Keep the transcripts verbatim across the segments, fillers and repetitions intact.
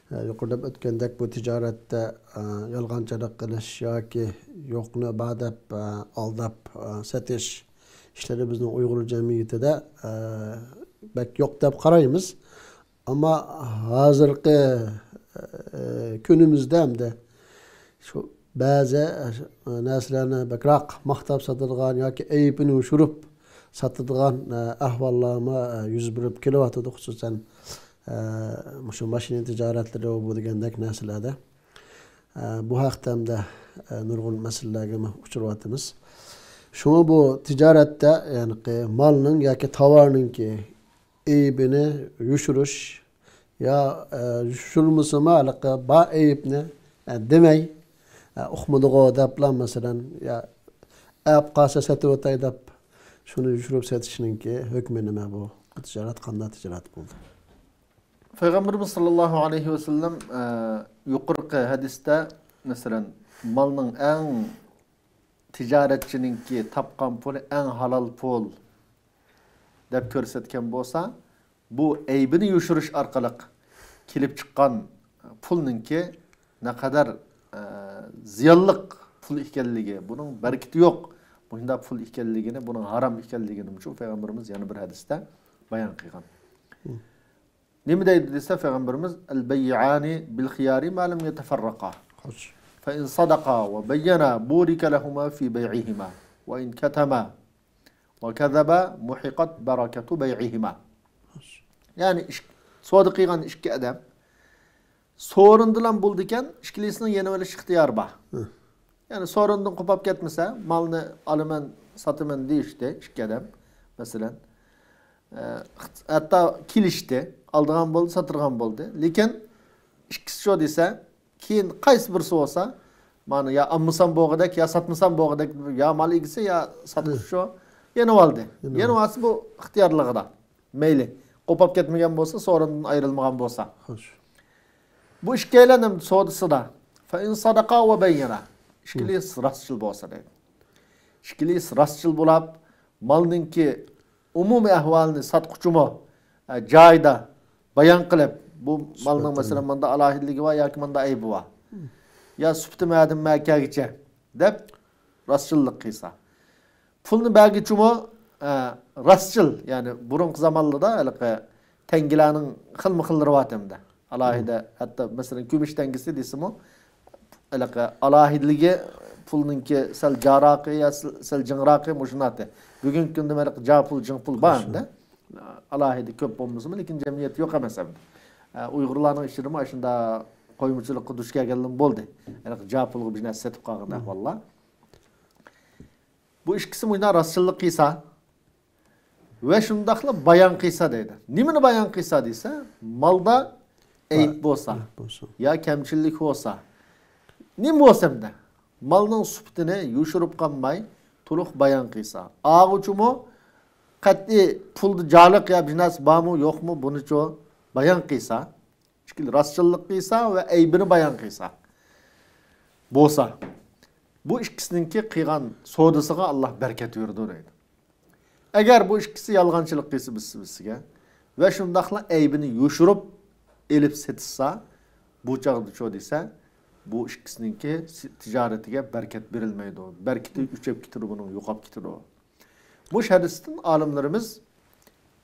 يۇقىرىدا ئۆتكەندەك بۇ تىجارەتتە، ئە، يالغانچىلىق قىلىش ياكى يوقنى بار دەپ، ئە، ئالداپ، ئە، سېتىش ئىشلىرى بىزنىڭ ئۇيغۇر جەمئىيىتىدە، ئە، بەك يوق دەپ قارايمىز. ئەمما ھازىرقى، ئە، كۈنىمىزدە ھەمدە شۇ بەزى، ئە، نەرسىلەرنى بەكرەك ماختاپ ساتىدىغان ياكى ئەيىبىنى يوشۇرۇپ ساتىدىغان، ئە، ئەھۋاللارمۇ، ئە، يۈز بېرىپ كېلىۋاتىدۇ. خۇسۇسەن، ئە، مۇشۇ ماشىنا تىجارەتلىرى، بۇ دېگەندەك نەرسىلەردە. ئە، بۇ ھەقتە ھەمدە، ئە، نۇرغۇن مەسىلىلەرگىمۇ ئۇچراۋاتىمىز. شۇڭا بۇ تىجارەتتە، يەنى مالنىڭ ياكى تاۋارنىڭكى ئەيىبىنى يوشۇرۇش يا، ئە، يوشۇرمىسىمۇ ھېلىقى بار ئەيىبنى، ئە، دېمەي، ئە، ئۇقمىدىغۇ دەپلا، مەسىلەن، يا ئەپ قالسا سېتىۋېتەي دەپ، شۇنى يوشۇرۇپ سېتىشنىڭكى ھۆكمى نېمە بۇ؟ بۇ تىجارەت قانداق تىجارەت بولدى؟ پەيغەمبىرىمىز ساللاللاھۇ ئەلەيھى ۋەسەللەم، ئە، يۇقىرىقى ھەدىستە، مەسىلەن، مالنىڭ ئەڭ تىجارەتچىنىڭكى تاپقان پۇلى ئەڭ ھالال پۇل دەپ كۆرسەتكەن بولسا، بۇ ئەيىبىنى يوشۇرۇش ئارقىلىق كېلىپ چىققان پۇلنىڭكى نەقەدەر، ئە، زىيانلىق پۇل ئىكەنلىكى، بۇنىڭ بەرىكىتى يوق، مۇشۇنداق پۇل ئىكەنلىكىنى، بۇنىڭ ھارام ئىكەنلىكىنى شۇ پەيغەمبىرىمىز يەنە بىر ھەدىستە بايان قىلغان. نېمە دەيدۇ دېسە، پەيغەمبىرىمىز، «البيعان بالخيار ما لم يتفرقا، فإن صدقا وبينا بورك لهما في بيعهما، وإن كتما وكذبا محقت بركة بيعهما.» يەنى ئىش-، سودا قىلغان ئىككى ئادەم سورۇندىلا بولىدىكەن، ئىككىلىسىنىڭ يېنىۋېلىش ئىختىيارى بار. يەنى سورۇندىن قوپاپ كەتمىسە، مالنى ئالىمەن، ساتىمەن دېيىشتى ئىككى ئادەم، مەسىلەن. ئە، ھەتتا كېلىشتى، ئالىدىغان بولدى، ساتىدىغان بولدى. لېكىن ئىككىسى شۇ دېسە، كېيىن قايسى بىرسى بولسا، مانا يا ئالمىسام بولغۇدەك، يا ساتمىسام بولغۇدەك، يا مال ئىگىسى، يا ساتقۇچى شۇ يېنىۋالدى. يېنىۋالدى. يېنىۋالسا بۇ ئىختىيارلىقىدا. مەيلى، قوپاپ كەتمىگەن بولسا، سورۇندىن ئايرىلمىغان بولسا. خوش. بۇ ئىككىيلەن ھەم سودىسىدا، فَإِنْ صَدَقَا وَبَيَّنَا، ئىككىلىسى راستچىل بولسا دەيدۇ. ئىككىلىسى راستچىل بولاپ، مالنىڭكى ئومۇمىي ئەھۋالىنى ساتقۇچىمۇ، ئە، جايىدا بايان قىلىپ، بۇ مالنىڭ، مەسىلەن، ماندا ئالاھىدىلىكى بار ياكى ماندا ئەيىبى بار. يا سۈپىتى مەدىن مەكەگىچە دەپ راستچىللىق قىلسا. پۇلنى بەرگۈچىمۇ، ئە، راستچىل، يەنى بۇرۇنقى زامانلاردا ھېلىقى تەڭگىلەرنىڭ خىلمۇ خىللىرى بار ئەمدى. ئالاھىدە، ھەتتا مەسىلەن، كۈمۈش تەڭگىسى دېسىمۇ، ھېلىقى ئالاھىدىلىكى پۇلنىڭكى سەل جاراقى يا سەل، سەل جىڭراقى مۇشۇنداق. بۈگۈنكى كۈندە ھېلىقى جا پۇل، جىڭ پۇل بار ئەمدى. ئالاھىدە كۆپ بولمىسىمۇ، لېكىن جەمئىيەتتە يوق ئەمەس ئەمدى. ئە، ئۇيغۇرلارنىڭ ئىچىدىمۇ ئاشۇنداق قويمىچىلىققا دۇچ كەلگەنلىرىمۇ بولدى. ھېلىقى جا پۇلغا بىر نەرسە سېتىپ قالغان ئەھۋاللار. بۇ ئىككىسى مۇشۇنداق راستچىللىق قىلسا ۋە شۇنداقلا بايان قىلسا دەيدۇ. نېمىنى بايان قىلسا دېسە، مالدا ئەيىب بولسا، ئەيىب بولسا. يا كەمچىللىك بولسا، نېمە بولسا ئەمدى، مالنىڭ سۈپىتىنى يوشۇرۇپ قالماي، تولۇق بايان قىلسا. ئاغۇچىمۇ قەتئىي پۇلدا جارلىق يا بىر نەرسە بارمۇ، يوقمۇ، بۇنىچۇ بايان قىلسا. ئىككىلى راستچىللىق قىلسا ۋە ئەيىبىنى بايان قىلسا بولسا، بۇ ئىككىسىنىڭكى قىلغان سودىسىغا ئاللا بەرىكەت بېرىدۇ دەيدۇ. ئەگەر بۇ ئىككىسى يالغانچىلىق قىلسا بىرسى بىرسىگە ۋە شۇنداقلا ئەيىبىنى يوشۇرۇپ ئېلىپ سېتىشسا، بۇ چاغدىچۇ دېسە، بۇ ئىككىسىنىڭكى تىجارىتىگە بەرىكەت بېرىلمەيدۇ. بەرىكىتى ئۆچۈپ كېتىدۇ، بۇنىڭ يوقاپ كېتىدۇ. مۇشۇ ھەدىستىن ئالىملىرىمىز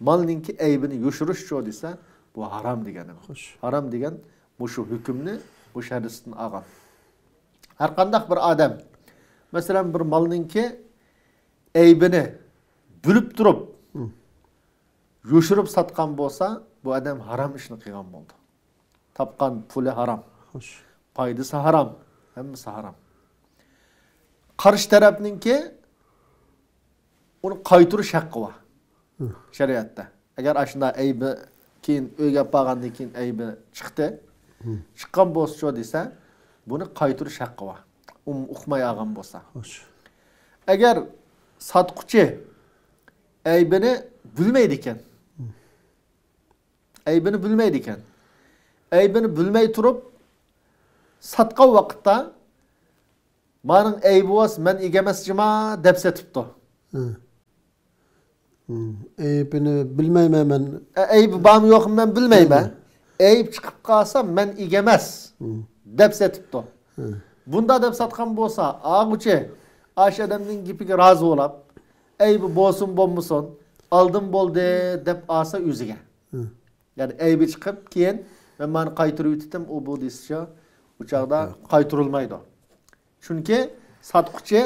مالنىڭكى ئەيىبىنى يوشۇرۇشچۇ دېسە، بۇ ھارام دېگەن. خوش. ھارام دېگەن مۇشۇ ھۆكۈمنى مۇشۇ ھەدىستىن ئالغان. ھەر قانداق بىر ئادەم، مەسىلەن، بىر مالنىڭكى ئەيىبىنى بىلىپ تۇرۇپ، يوشۇرۇپ ساتقان بولسا، بۇ ئادەم ھارام ئىشنى قىلغان بولدى. تاپقان پۇلى ھارام. خوش. پايدىسى ھارام. ھەممىسى ھارام. قارشى تەرەپنىڭكى ئۇنى قايتۇرۇش ھەققى بار شەرىئەتتە. ئەگەر ئاشۇنداق ئەيىبى كېيىن ئۆيگە ئاپارغاندىن كېيىن ئەيىبى چىقتى، چىققان بولسىچۇ دېسە، بۇنى قايتۇرۇش ھەققى بار. ئۇ ئۇقماي ئالغان بولسا. خوش. ئەگەر ساتقۇچى ئەيىبىنى بىلمەيدىكەن، ئەيىبىنى بىلمەيدىكەن. ئەيىبىنى بىلمەي تۇرۇپ ساتقان ۋاقىتتا، مانىڭ ئەيىبى بولسا مەن ئىگە ئەمەس جۇما دەپ سېتىپتۇ. ھە. ھىم. ئەيىبىنى بىلمەيمەن مەن. ئە، ئەيىبى بارمۇ يوقمۇ مەن بىلمەيمەن. بىلمەيمەن. ئەيىب چىقىپ قالسا، مەن ئىگە ئەمەس دەپ سېتىپتۇ. بۇندا دەپ ساتقان بولسا، ئاغۇچى ئاشۇ ئادەمنىڭ گېپىگە رازى بولاپ، ئەيىبى بولسۇن بولمىسۇن، ئالدىم بولدى دەپ ئالسا ئۆزىگە. يەنى ئەيىبى چىقىپ، كېيىن مەن مانا قايتۇرۇۋېتىتتىم، ئۇ بۇ دېسىچە، ئۇ چاغدا قايتۇرۇلمايدۇ. چۈنكى ساتقۇچى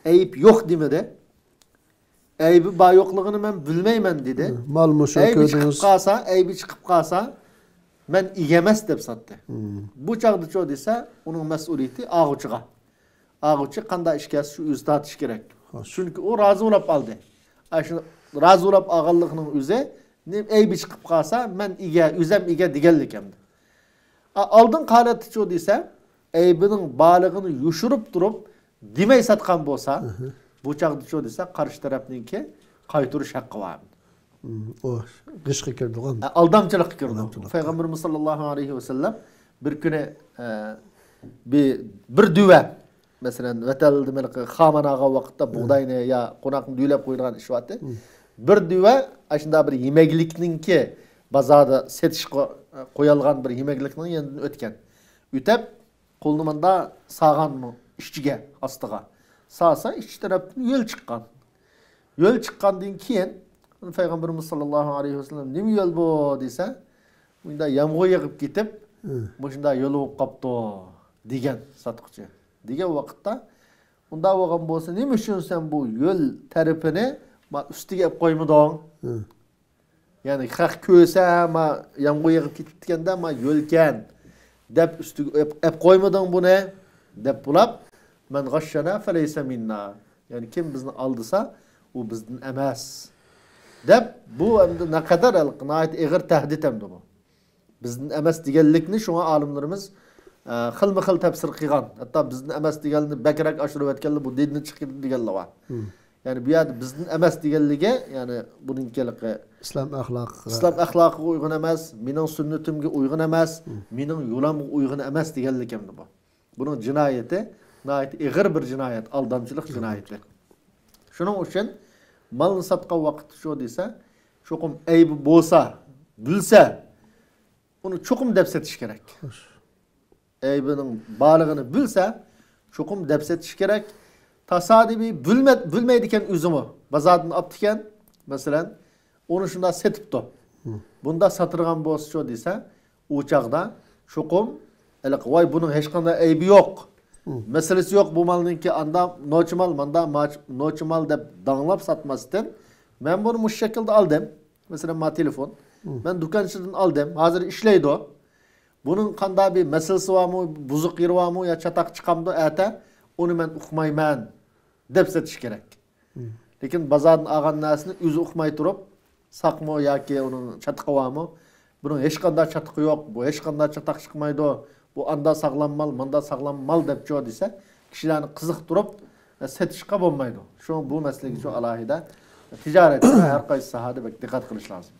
ئەيىب يوق دېمىدى. ئەيىبى بار يوقلۇقىنى مەن بىلمەيمەن دېدى. مال مۇشۇ ئەيىبى چىقىپ كۆردىڭىز. قالسا، ئەيىبى چىقىپ قالسا، مەن ئىگە ئەمەس دەپ ساتتى. بۇ چاغدىچۇ دېسە، ئۇنىڭ مەسئۇلىيىتى ئاغۇچىغا. ئاغۇچى قانداق ئىش كەلسە شۇ ئۆزى تارتىشى كېرەك. خوش. چۈنكى ئۇ رازى بولاپ ئالدى. ئاشۇ رازى بولاپ ئالغانلىقىنىڭ ئۆزى، نېمە ئەيىبى چىقىپ قالسا، مەن ئىگە، ئۆزەم ئىگە دېگەنلىك ئەمدى. ئا، ئالدىنقى ھالەتتىچۇ دېسە، ئەيىبىنىڭ بارلىقىنى يوشۇرۇپ تۇرۇپ دېمەي ساتقان بولسا، بۇ چاغدىچۇ دېسە، قارشى تەرەپنىڭكى قايتۇرۇش ھەققى بار. ئۇ غىشقا كىرىدىغان. ئە، ئالدامچىلىققا كىرىدۇ. ئالدامچىلىق. پەيغەمبىرىمىز ساللاللاھۇ ئەلەيھى ۋەسەللەم بىر كۈنى، ئە، بىر، بىر دۈۋە، مەسىلەن، ۋەتەندە مەلىقى خامان ئالغان ۋاقىتتا بۇغداينى يا قوناقنى دۈۋىلەپ قويىدىغان ئىش بارتى. بىر دۈۋە ئاشۇنداق بىر يېمەكلىكنىڭكى بازاردا سېتىشقا، ئە، قويالغان بىر يېمەكلىكنىڭ يېنىدىن ئۆتكەن. ئۆتەپ، قولىنى ماندا ساغان ئىچىگە، ئاستىغا. سالسا، ئىچ تەرەپتىن يۆل چىققان. يۆل چىققاندىن كېيىن، پەيغەمبىرىمىز ساللاللاھۇ ئەلەيھى ۋەسەللەم، «نېمە يۆل بۇ؟» دېسە، «مۇنداق يامغۇر يېغىپ كېتىپ، مۇشۇنداق يۆل بولۇپ قاپتۇ» دېگەن ساتقۇچى. دېگەن ۋاقىتتا، «ئۇنداق بولغان بولسا، نېمە ئۈچۈن سەن بۇ يۆل تەرىپىنى ما ئۈستىگە ئېلىپ قويمىدىڭ؟» يەنى خەق كۆرسە، ما يامغۇر يېغىپ كېتىپتىكەندە، ما يۆلكەن دەپ ئۈستىگە ئەپ، ئەپ قويمىدىڭ بۇنى دەپ بولاپ، مەن غەششەنە فەلەيسە مىننا. يەنى كىم بىزنى ئالدىسا، ئۇ بىزدىن ئەمەس دەپ، بۇ ئەمدى نەقەدەر ناھايىتى ئېغىر تەھدىت ئەمدى بۇ. بىزدىن ئەمەس دېگەنلىكنى شۇڭا ئالىملىرىمىز، ئە، خىلمۇ خىل تەپسىر قىلغان. ھەتتا بىزدىن ئەمەس دېگەننى بەكرەك ئاشۇرۇۋەتكەنلەر، بۇ دىندىن چىقىدۇ دېگەنلەر بار. يەنى بۇ يەردە بىزدىن ئەمەس دېگەنلىكى، يەنى بۇنىڭكى ھېلىقى ئىسلام ئەخلاقىغا، ئىسلام ئەخلاقىغا ئۇيغۇن ئەمەس، مېنىڭ سۈننىتىمگە ئۇيغۇن ئەمەس، مېنىڭ يولۇمغا ئۇيغۇن ئەمەس دېگەنلىكى ئەمدى بۇ. بۇنىڭ جىنايىتى ناھايىتى ئېغىر بىر جىنايەت، ئالدامچىلىق جىنايىتى. شۇنىڭ ئۈچۈن مالنى ساتقان ۋاقىتتا شۇ دېسە، چوقۇم ئەيىبى بولسا، بىلسە، ئۇنى چوقۇم دەپ سېتىش كېرەك. خوش. ئەيىبىنىڭ بارلىقىنى بىلسە، چوقۇم دەپ سېتىش كېرەك. تاسادىپىي بىلمە-، بىلمەيدىكەن ئۆزىمۇ. بازاردىن ئاپتىكەن، مەسىلەن، ئۇنى شۇنداق سېتىپتۇ. بۇنداق ساتىدىغان بولسىچۇ دېسە، ئۇ چاغدا چوقۇم، ھېلىقى، ۋاي، بۇنىڭ ھېچقانداق ئەيىبى يوق. مەسىلىسى يوق بۇ مالنىڭكى، ئاندا نوچى مال، ماندا ماچ-، نوچى مال دەپ داڭلاپ ساتماستىن، مەن بۇنى مۇشۇ شەكىلدە ئالدىم. مەسىلەن، ما تېلېفون. مەن دۇكانچىدىن ئالدىم، ھازىر ئىشلەيدۇ. بۇنىڭ قانداق بىر مەسىلىسى بارمۇ، بۇزۇق يېرى بارمۇ يا چاتاق چىقامدۇ ئەتە، ئۇنى مەن ئۇقمايمەن دەپ سېتىش كېرەك. لېكىن بازاردىن ئالغان نەرسىنى ئۆزى ئۇقماي تۇرۇپ، ساقمۇ ياكى ئۇنىڭ چاتىقى بارمۇ؟ بۇنىڭ ھېچقانداق چاتىقى يوق، بۇ ھېچقانداق چاتاق چىقمايدۇ، بۇ ئاندا ساغلام مال، ماندا ساغلام مال دەپچۇ دېسە، كىشىلەرنى قىزىقتۇرۇپ، ئە، سېتىشقا بولمايدۇ. شۇڭا بۇ مەسىلىگىچۇ ئالاھىدە تىجارەتتە ھەر قايسى ساھەدە بەك دىققەت قىلىش لازىم.